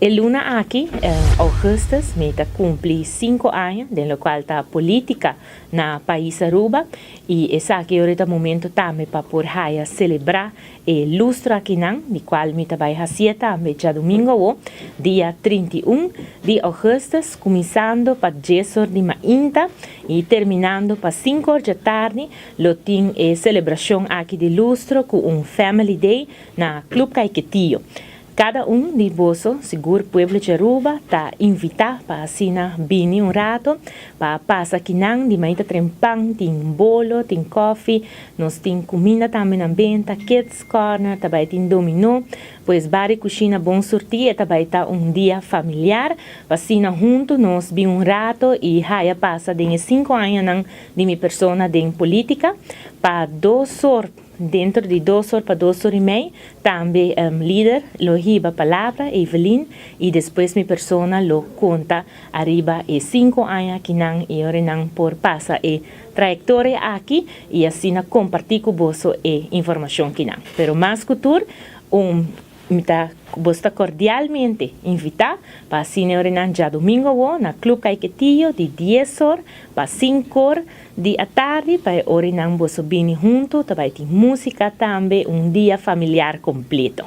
E luna aki, augustus, mi ta cumpli 5 aña den locual ta politica na pais Aruba y esaki ta momento tambe pa por haya celebra e lustro akinan, di cual mi ta bay haci tambe diadomingo, dia 31 di augustus, cuminsando pa 10 or di mainta y terminando pa 5 or di atardi, lo tin e celebracion aki di lustro cu un Family Day na Club Caiquetio. Cada un di boso, sigur pueblo di Aruba, ta invita pa asina bini un rato, pa pasa akinan di mainta trempan. Tin bolo, tin koffie, nos tin cuminda tambe na benta, kids corner, tambe tin domino, pues bar y cushina bon surti, y tambe ta un dia familiar, pa asina hunto nos bin un rato y haya pasa den 5 aña di mi persona den politica, pa 2 or, dentro di 2 or pa 2 or y mei, tambe lider lo hiba palabra, Evelyn, y despues mi persona lo conta ariba e 5 aña akinan y ora nan por pasa e trayectoria aki y asina comparti cu boso e informacion akinan. Pero mas cu tur, ta boso cordialmente invita pa asina diadomingo na Club Caiquetio di 10 or pa 5 or di atardi, pa ora nan boso bini hunto, tambe tin musica tambe, un dia familiar completo.